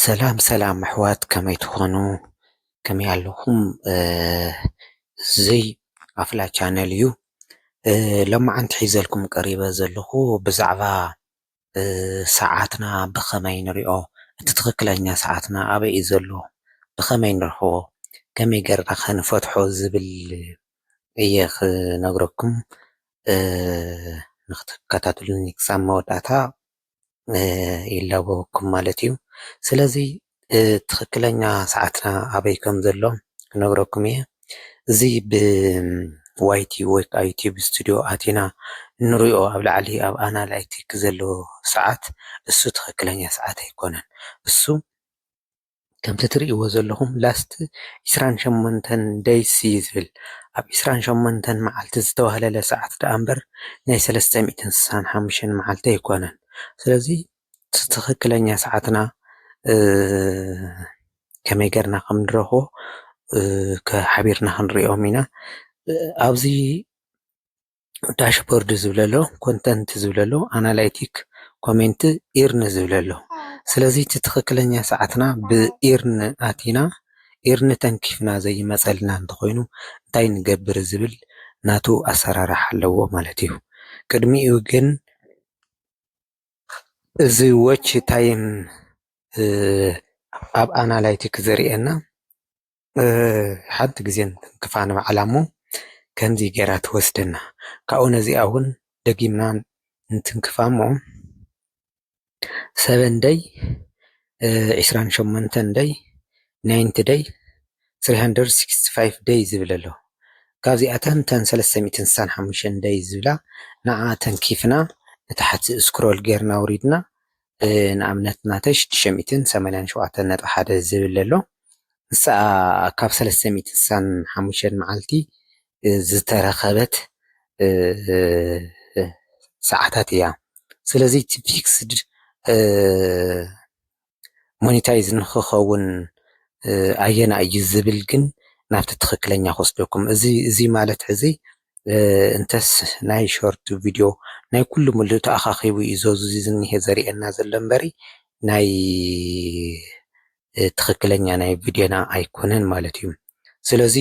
ሰላም ሰላም ኣሕዋት፣ ከመይ ትኾኑ? ከመይ ኣለኹም? እዚ ኣፍላ ቻነል እዩ። ሎማዓንቲ ሒዘልኩም ቀሪበ ዘለኹ ብዛዕባ ሰዓትና ብኸመይ ንሪኦ፣ እቲ ትኽክለኛ ሰዓትና ኣበይ እዩ ዘሎ፣ ብኸመይ ንረኽቦ፣ ከመይ ገርና ከንፈትሖ ዝብል እየ ክነግረኩም። ንክትከታተሉኒ ክሳብ መወዳእታ ይላበወኩም ማለት እዩ። ስለዚ ትኽክለኛ ሰዓትና ኣበይ ከም ዘሎ ክነግረኩም እየ። እዚ ብ ዋይ ቲ ወይ ከዓ ዩቲዩብ ስቱዲዮ ኣቲና እንሪኦ ኣብ ላዕሊ ኣብ ኣናላይቲክ ዘሎ ሰዓት፣ እሱ ትኽክለኛ ሰዓት ኣይኮነን። እሱ ከምቲ ትርእይዎ ዘለኹም ላስት ዒስራን ሸሞንተን ደይስ እዩ ዝብል። ኣብ ዒስራን ሸሞንተን መዓልቲ ዝተዋህለለ ሰዓት ደኣ እምበር ናይ ሰለስተ ሚእትን ስሳን ሓሙሽተን መዓልቲ ኣይኮነን። ስለዚ እቲ ትኽክለኛ ሰዓትና ከመይ ገርና ከም ንረኽቦ ሓቢርና ክንሪኦም ኢና። ኣብዚ ዳሽቦርድ ዝብለሎ፣ ኮንተንት ዝብለሎ፣ ኣናላይቲክ፣ ኮሜንት፣ ኢርን ዝብለሎ። ስለዚ እቲ ትኽክለኛ ሰዓትና ብኢርን ኣቲና ኢርን ተንኪፍና ዘይመፀልና እንተኾይኑ እንታይ ንገብር ዝብል ናቱ ኣሰራርሓ ኣለዎ ማለት እዩ። ቅድሚኡ ግን እዚ ዎች ታይም ኣብ ኣናላይቲክ ዘርእየና ሓንቲ ግዜ ንትንክፋ ንባዕላ እሞ ከምዚ ገይራ ትወስደና። ካብኡ ነዚኣ እውን ደጊምና ንትንክፋ እሞ ሰቨን ደይ፣ ዒስራን ሸሞንተን ደይ፣ ናይንቲ ደይ፣ ስሪ ሃንድረድ ሲክስቲ ፋይቭ ደይ ዝብል ኣሎ። ካብዚኣተን እተን ሰለስተ ሚእትን ስሳን ሓሙሽተን ደይ ዝብላ ንዓ ተንኪፍና ንታሕቲ ስክሮል ጌርና ውሪድና ንኣብነት ናተይ ሽዱሽተ ሚእትን ሰማንያን ሸውዓተን ነጥቢ ሓደ ዝብል ኣሎ። ንሳ ካብ ሰለስተ ሚእትን ስሳን ሓሙሽተን መዓልቲ ዝተረኸበት ሰዓታት እያ። ስለዚ እቲ ፊክስድ ሞኒታይዝ ንክኸውን ኣየና እዩ ዝብል ግን ናብቲ ትኽክለኛ ክወስደኩም። እዚ እዚ ማለት ሕዚ እንተስ ናይ ሾርት ቪድዮ ናይ ኩሉ ሙሉእ ተኣኻኺቡ እዩ ዘዙዚ ዝኒሄ ዘርእየና ዘሎ እምበሪ ናይ ትኽክለኛ ናይ ቪድዮና ኣይኮነን ማለት እዩ። ስለዚ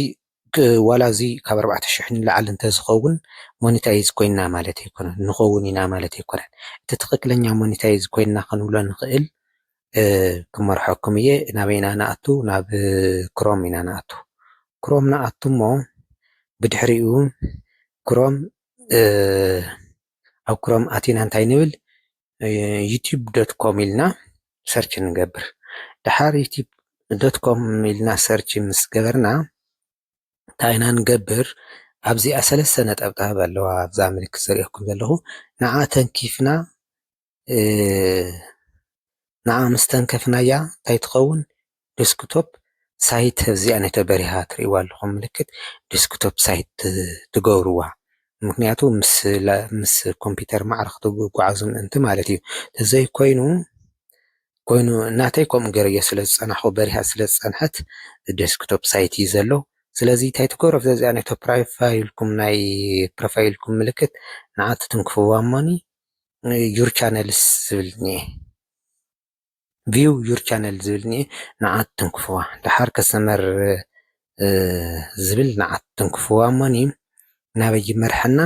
ዋላ እዚ ካብ ኣርባዕተ ሽሕ ንላዕሊ እንተዝኸውን ሞኒታይዝ ኮይንና ማለት ኣይኮነን፣ ንኸውን ኢና ማለት ኣይኮነን። እቲ ትኽክለኛ ሞኒታይዝ ኮይንና ክንብሎ ንኽእል ክመርሐኩም እየ። ናበይ ኢና ንኣቱ? ናብ ክሮም ኢና ንኣቱ። ክሮም ንኣቱ እሞ ብድሕሪኡ ክሮም ኣብ ክሮም ኣቲና እንታይ ንብል? ዩቲዩብ ዶት ኮም ኢልና ሰርች ንገብር። ድሓር ዩቲዩብ ዶት ኮም ኢልና ሰርች ምስ ገበርና እንታይ ኢና ንገብር? ኣብዚኣ ሰለስተ ነጠብጣብ ኣለዋ፣ ኣብዛ ምልክት ዘርእየኩም ዘለኹ። ንዓ ተንኪፍና ንዓ ምስ ተንከፍናያ እንታይ ትኸውን? ዴስክቶፕ ሳይት ኣብዚኣ ነተ በሪሃ ትርእይዋ ኣለኹም ምልክት ዴስክቶፕ ሳይት ትገብርዋ። ምክንያቱ ምስ ኮምፒውተር ማዕረ ክትጓዓዙ ምእንቲ ማለት እዩ። ተዘይኮይኑ ኮይኑ እናተይ ከምኡ ገይረዮ ስለ ዝፀናሕኩ በሪሃ ስለ ዝፀንሐት ዴስክቶፕ ሳይት እዩ ዘሎ። ስለዚ እንታይ ትገብሩ? ኣብዛ እዚኣ ናይ ፕሮፋይልኩም ናይ ፕሮፋይልኩም ምልክት ንዓ ትትንክፍዋ እሞኒ ዩር ቻነልስ ዝብል እኒኤ፣ ቪው ዩር ቻነል ዝብል እኒኤ፣ ንዓ ትትንክፍዋ። ድሓር ከስተመር ዝብል ንዓ ትትንክፍዋ እሞኒ ናበይ ይመርሐና?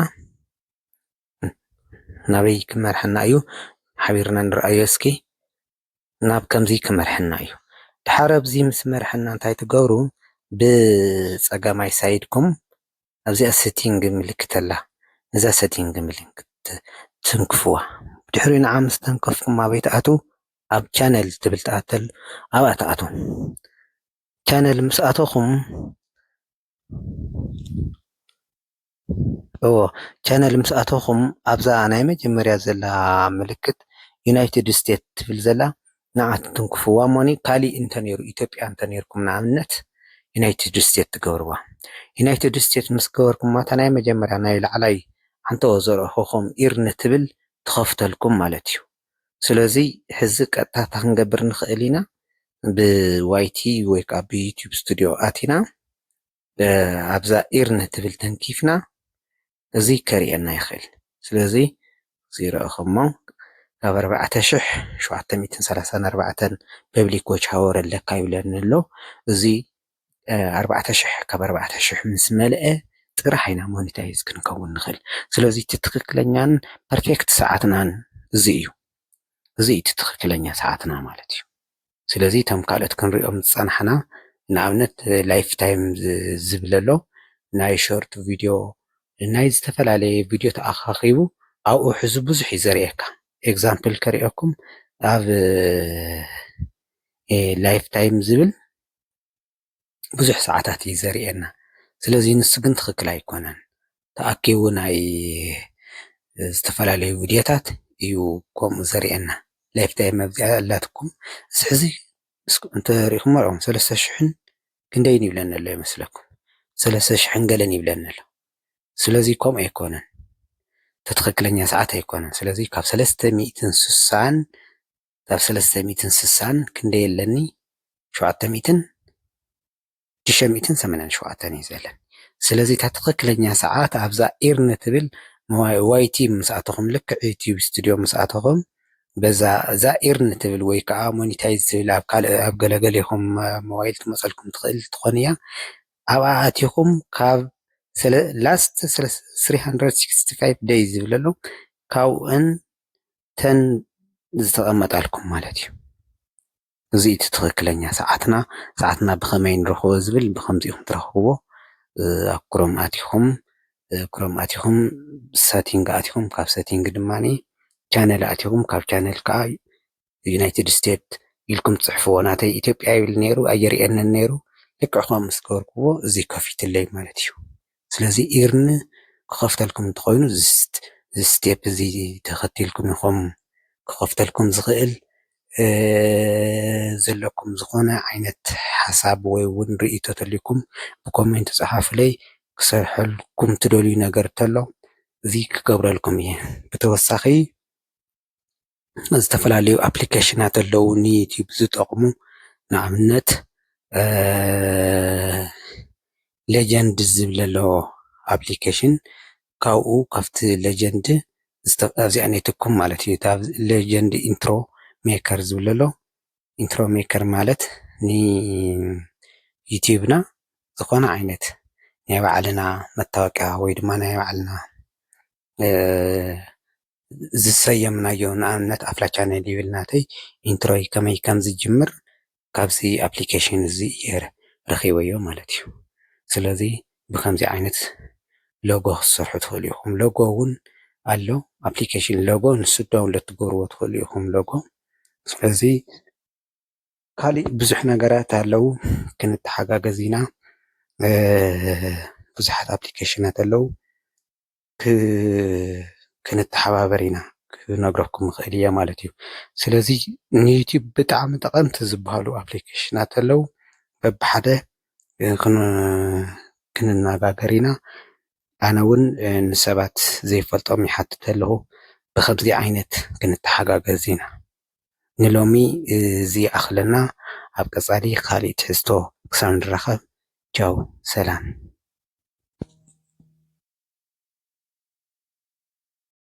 ናበይ ክመርሐና እዩ? ሓቢርና ንርኣዮ እስኪ። ናብ ከምዚ ክመርሐና እዩ። ድሓር ኣብዚ ምስ መርሐና እንታይ ትገብሩ? ብፀጋማይ ሳይድኩም ኣብዚኣ ሴቲንግ ምልክት ኣላ። ነዛ ሴቲንግ ምልክት ትንክፍዋ። ብድሕሪኡ ንዓ ምስ ተንከፍኩም ኣበይ ትኣትዉ? ኣብ ቻነል ትብል ትኣተል፣ ኣብኣ ትኣትዉ። ቻነል ምስ ኣተኹም እዎ፣ ቻነል ምስ ኣተኹም ኣብዛ ናይ መጀመርያ ዘላ ምልክት ዩናይትድ ስቴትስ ትብል ዘላ ንዓ ትንክፍዋ እሞኒ ካሊእ እንተነይሩ ኢትዮጵያ እንተነይርኩም ንኣብነት ዩናይትድ ስቴትስ ትገብርዋ። ዩናይትድ ስቴትስ ምስ ገበርኩማ እታ ናይ መጀመርያ ናይ ላዕላይ ዓንተዎ ዘርኣኹኹም ኢርን ትብል ትኸፍተልኩም ማለት እዩ። ስለዚ ሕዚ ቀጥታ እንታይ ክንገብር ንኽእል ኢና? ብዋይቲ ወይ ከዓ ብዩቲዩብ ስቱዲዮ ኣቲና ኣብዛ ኢርን ትብል ተንኪፍና እዚ ከርእየና ይኽእል። ስለዚ እዚ ረእኹሞ ካብ ኣርባዕተ ሽሕ ሸውዓተ ሚእትን ሰላሳን ኣርባዕተን public watch hour ኣለካ ይብለኒ ኣሎ። እዚ ኣርባዕተ ሽሕ ካብ ኣርባዕተ ሽሕ ምስ መልአ ጥራሕ ኢና ሞኒታይዝ ክንከውን ንኽእል። ስለዚ እቲ ትኽክለኛን ፐርፌክት ሰዓትናን እዚ እዩ። እዚ እዩ እቲ ትኽክለኛ ሰዓትና ማለት እዩ። ስለዚ እቶም ካልኦት ክንሪኦም ዝፀናሕና ንኣብነት ላይፍ ታይም ዝብል ኣሎ ናይ ሾርት ቪድዮ ናይ ዝተፈላለየ ቪድዮ ተኣኻኺቡ ኣብኡ ሕዚ ብዙሕ እዩ ዘርእየካ። ኤግዛምፕል ከርእየኩም ኣብ ላይፍ ታይም ዝብል ብዙሕ ሰዓታት እዩ ዘርእየና። ስለዚ ንሱ ግን ትኽክል ኣይኮነን። ተኣኪቡ ናይ ዝተፈላለዩ ቪድዮታት እዩ ከምኡ ዘርእየና። ላይፍ ታይም ኣብዚኣ ኣላትኩም እዚ ሕዚ እንተሪእኹም ርኦም ሰለስተ ሽሕን ክንደይን ይብለኒ ኣሎ ይመስለኩም? ሰለስተ ሽሕን ገለን ይብለኒ ኣሎ። ስለዚ ከምኡ ኣይኮነን፣ እቲ ትኽክለኛ ሰዓት ኣይኮነን። ስለዚ ካብ ሰለስተ ሚእትን ስሳን ካብ ሰለስተ ሚእትን ስሳን ክንደይ ኣለኒ? ሸውዓተ ሚእትን ሽዱሽተ ሚእትን ሰማንያን ሸውዓተን እዩ ዘለን። ስለዚ እታ ትኽክለኛ ሰዓት ኣብዛ ኢርን ትብል ዋይቲ ምስኣተኹም ልክዕ ዩቲዩብ ስቱዲዮ ምስኣተኹም በዛ እዛ ኢርን ትብል ወይ ከዓ ሞኒታይዝ ትብል ኣብ ካልእ ኣብ ገለገሌኹም ሞባይል ትመፀልኩም ትኽእል ትኾን እያ። ኣብኣ ኣቲኹም ካብ ላስት ትሪ ሃንድረድ ሲክስቲ ፋይቭ ደይ ዝብል ኣሎ ካብኡን ተን ዝተቐመጣልኩም ማለት እዩ። እዚ እቲ ትኽክለኛ ሰዓትና ሰዓትና ብኸመይ ንረኽቦ ዝብል ብኸምዚኹም ትረኽብዎ። ኣብ ክሮም ኣቲኹም ክሮም ኣቲኹም ሰቲንግ ኣቲኹም ካብ ሰቲንግ ድማ ቻነል ኣቲኹም ካብ ቻነል ከዓ ዩናይትድ ስቴት ኢልኩም ትፅሕፍዎ። ናተይ ኢትዮጵያ ይብል ነይሩ ኣየርእየንን ነይሩ። ልክዕ ከምኡ ምስ ገበርክዎ እዚ ከፊትለይ ማለት እዩ። ስለዚ ኢርን ክኸፍተልኩም እንተኾይኑ እዚ ስቴፕ እዚ ተኸቲልኩም ኢኹም ክኸፍተልኩም ዝኽእል። ዘለኩም ዝኾነ ዓይነት ሓሳብ ወይ እውን ርእይቶ ተልይኩም ብኮሜንት ጸሓፉለይ። ክሰርሐልኩም ትደልዩ ነገር ተሎ እዚ ክገብረልኩም እየ። ብተወሳኺ ዝተፈላለዩ ኣፕሊኬሽናት ኣለዉ ንዩቲዩብ ዝጠቕሙ። ንኣብነት ሌጀንድ ዝብል ኣሎ ኣፕሊኬሽን ካብኡ ካብቲ ሌጀንድ ኣብዚኣ ነትኩም ማለት እዩ። ሌጀንድ ኢንትሮ ሜከር ዝብል ኣሎ ኢንትሮ ሜከር ማለት ንዩቲዩብና ዝኾነ ዓይነት ናይ ባዕልና መታወቂያ ወይ ድማ ናይ ባዕልና ዝሰየምናዮ ንኣብነት ኣፍላ ቻነል ይብል ናተይ ኢንትሮይ ከመይ ከም ዝጅምር ካብዚ ኣፕሊኬሽን እዚ እየ ረኺበዮ ማለት እዩ። ስለዚ ብከምዚ ዓይነት ሎጎ ክትሰርሑ ትኽእሉ ኢኹም። ሎጎ እውን ኣሎ ኣፕሊኬሽን ሎጎ ንሱ ዳውንሎድ ትገብርዎ ትኽእሉ ኢኹም ሎጎ። ስለዚ ካሊእ ብዙሕ ነገራት ኣለዉ ክንተሓጋገዝ ኢና። ብዙሓት ኣፕሊኬሽናት ኣለዉ። ክንተሓባበር ኢና ክነግረኩም ንኽእል እየ ማለት እዩ። ስለዚ ንዩቲዩብ ብጣዕሚ ጠቐምቲ ዝበሃሉ ኣፕሊኬሽናት ኣለዉ። በብሓደ ክንነጋገር ኢና። ኣነ እውን ንሰባት ዘይፈልጦም ይሓትት ኣለኹ። ብከምዚ ዓይነት ክንተሓጋገዝ ኢና። ንሎሚ እዚ ይኣኽለና። ኣብ ቀጻሊ ካሊእ ትሕዝቶ ክሳብ ንራኸብ ቻው ሰላም።